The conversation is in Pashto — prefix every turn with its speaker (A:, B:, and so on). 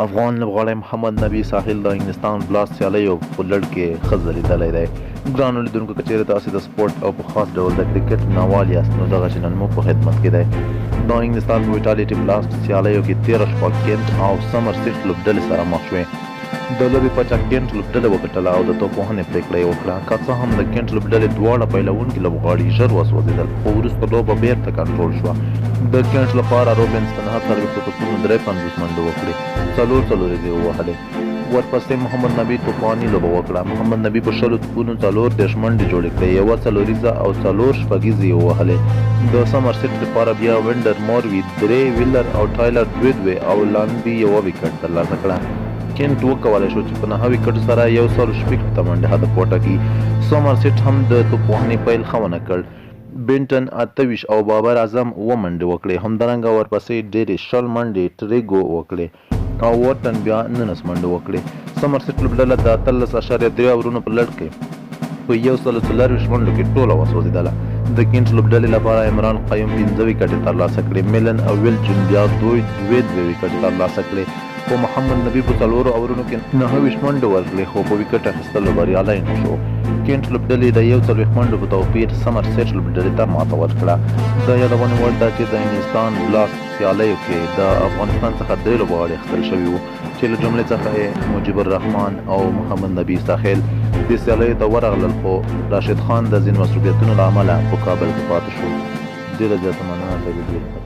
A: افغان لوبغاړی محمد نبي ساحل د انګلستان بلاست سیالیو په لړ کې ښه ځلېدلی دی. ګرانو لیدونکو که چیرې تاسې د سپورټ او په خاص ډول د کرکټ مینوال یاست نو دغه چینل مو په خدمت کې دی. د انګلستان په ویټالیټي بلاست سیالیو کې تیره شپه کینټ او سمرسیټ لوبډلې سره مخ شوې. د لوبې پچه کینټ لوبډلې وګټله او د توپ وهنې پرېکړه یې وکړه. که څه هم د کینټ لوبډلې دواړه پیلوونکي لوبغاړي ژر وسوځېدل، خو وروسته لوبه بېرته کنټرول شوه. د کینټ لپاره روبنز په 49 توپونو 53 منډې وکړې، څلور څلوریزې یې ووهلې. ورپسې محمد نبي توپاني لوبه وکړه. محمد نبي په شلو توپونو 34 منډې جوړې کړې، یوه څلوریزه او څلور شپږیزې یې ووهلې. د سمرسیټ لپاره بیا وینډر موروي درې، ویلر او ټایلر دوې دوې او لانبي یوه ویکټ ترلاسه کړه. کینټ وکولای شو چې په نهه ویکټو سره 166 منډې هدف وټاکي. سومرسیټ هم د توپ وهنې پیل ښه ونه کړ. بینټن 28 او بابر اعظم اووه منډې وکړې. همدارنګه ورپسې ډېرې 20 منډې ټریګو وکړې او ورټن بیا 19 منډې وکړې. سومرسیټ لوبډله د 18.3 اورونو په لړ کې په 124 منډو کې ټوله وسوځېدله. د کینټ لوبډلې لپاره عمران قیوم پنځه ویکټې ترلاسه کړې. میلن او ویل جون بیا دوی دوې دوې ویکټې ترلاسه کړې. خو محمد نبي په څلورو اورونو کې 29 منډې ورکړې خو په ویکټ اخیستلو بریالی نه شو. کینټ لوبډلې د 41 منډو په توپیر سمرسیټ لوبډلې ته ماته ورکړه. د یادونې وړ ده چې د انګلستان بلاست سیالیو کې د افغانستان څخه درې لوبغاړي اخیستل شوي وو چې له جملې څخه یې مجیب الرحمن او محمد نبي عیسی دې سیالیو ته ورغلل خو راشد خان د ځینو مصروفیتونو له امله په کابل کې پاتې شو. ډېره زیاته مننه د ویډیو له کتلو.